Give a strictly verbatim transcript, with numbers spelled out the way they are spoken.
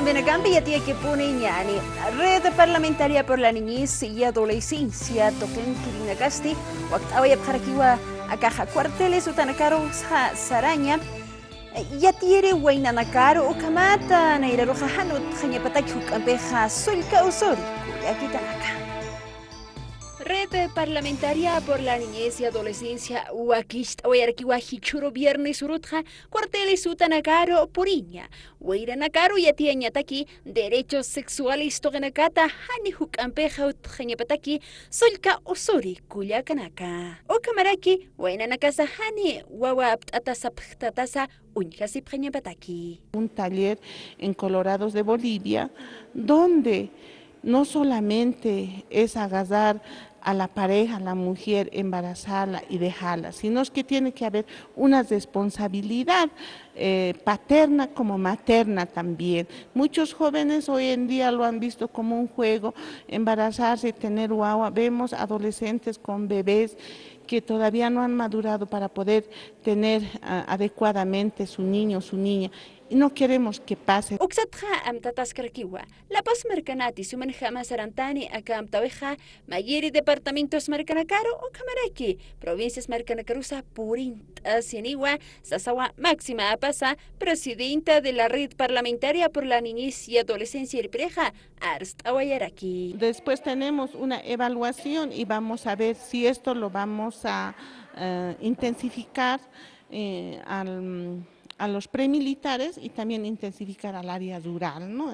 Mayjampi yatiyakipuniñäni, Red Parlamentaria por la Niñez y Adolescencia tuqinkirinakasti wakt'awayapxarakiwa akaxa cuarteles utanakaru saraña. Yatiyiri waynanakaru ukhamata nayraruxa jan utjañapataki juk'ampixa sullka usuri kullakitanaka. Red Parlamentaria por la Niñez y Adolescencia wakicht'awayarakiwa jichhüru viernes urutxa cuarteles utanakaru puriña. Wayranakaru yatiyañataki derechos sexuales tuqinakata jani juk'ampixa utjañapataki sullka usuri kullakanaka. Ukhamaraki waynanakasa jani wawa apt'atasa pjtatasa uñjasipxañapataki. Un taller en Colorados de Bolivia, donde no solamente es agarrar a la pareja, a la mujer, embarazarla y dejarla, sino es que tiene que haber una responsabilidad, eh, paterna como materna también. Muchos jóvenes hoy en día lo han visto como un juego, embarazarse y tener guagua. Vemos adolescentes con bebés que todavía no han madurado para poder tener, ah, adecuadamente su niño, su niña. Y no queremos que pase. Uksatxa amtataskarakiwa, La Paz markanati sumanjama sarantani aka amtawixa, mayiri departamentos markanakaru ukhamaraki provincias markanakarusa purint'asiniwa, sasawa Máxima Apaza, presidenta de la Red Parlamentaria por la Niñez y Adolescencia irpirixa, arst'awayaraki. Después tenemos una evaluación y vamos a ver si esto lo vamos a, eh, intensificar, eh, al, a los premilitares y también intensificar al área rural, ¿no?